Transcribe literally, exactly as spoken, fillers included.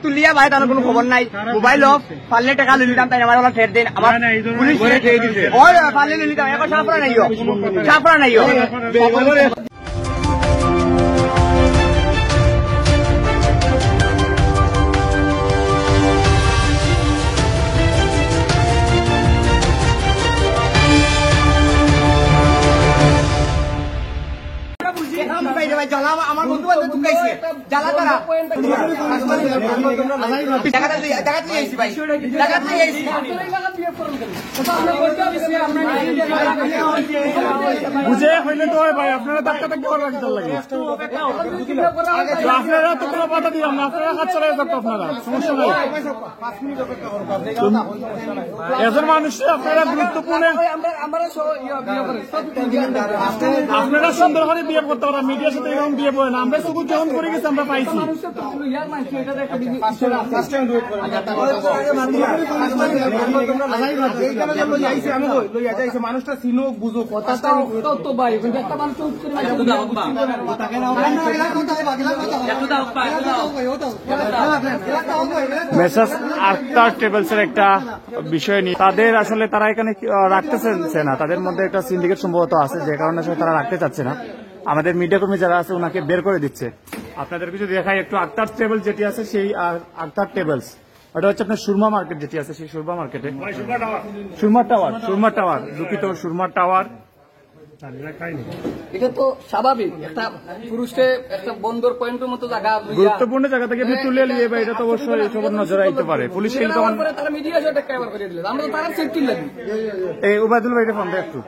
তুলিয়া ভাই, তার কোনো খবর নাই। মোবাইল অফ, পারলে টাকা লই নিতাম, তাই আমার ওলা ঠেট দেন। আমার পুলিশ ঠেট দিছে। ওই, ওই, পারলে লই নিতাম, এখন সাফরা নাইও। সাফরা নাইও। জ্বালা, আমার বন্ধু বান্ধব ঢুকাইছে। জ্বালা তারা। জাগাত লই আইছি ভাই। জাগাত লই আইছি। বুঝে হইলে তো হয় ভাই, আপনারা ধাক্কা ধাক্কি করার কিতার লাগি। তো আপনারা তো কোনো বাধা দিলাম না, আপনারা কাজ চালাই যান আপনারা, সমস্যা নাই। এজন মানুষ আপনারা গুরুত্বপূর্ণ। আপনারা সুন্দর করে বিহেভ করতে পারেন, মিডিয়ার সাথে এরকম বিহেভ হয় না। আমরা শুধু যখন করে গেছি, আমরা পাইছি। মানুষটা চিনুক, বুঝুক। কথা তো ভাই, কিন্তু একটা মানুষ মেসার্স আক্তার ট্রাভেলসের একটা বিষয় নিয়ে তাদের আসলে, তারা এখানে আহ, রাখতে চাচ্ছে না। তাদের মধ্যে একটা সিন্ডিকেট সম্ভবত আছে, যে কারণে আসলে তারা রাখতে চাচ্ছে না। আমাদের মিডিয়া কর্মী যারা আছে, ওনাকে বের করে দিচ্ছে। আপনাদেরকে যদি দেখাই একটু, আক্তার ট্রাভেলস যেটি আছে, সেই আহ, আক্তার ট্রাভেলস, ওটা হচ্ছে আপনার সুরমা মার্কেট যেটি আছে, সেই সুরমা মার্কেটে। সুরমা টাওয়ার, সুরমা টাওয়ার, দুঃখিত, সুরমা টাওয়ার। এটা তো স্বাভাবিক, একটা পুরুষকে একটা বন্দর পয়েন্টের মতো জায়গা লইয়া গুরুত্বপূর্ণ জায়গা থেকে আপনি তুলে নিয়ে বা এটা তো অবশ্যই সবার নজরে আইতে পারে। পুলিশ কিন্তু তখন তারা মিডিয়া সেটা কভার করে দিলে, আমরা তো তারা সেফটি লাগি। এই উবায়দুল ভাই, এটা ফোন দেয় একটু।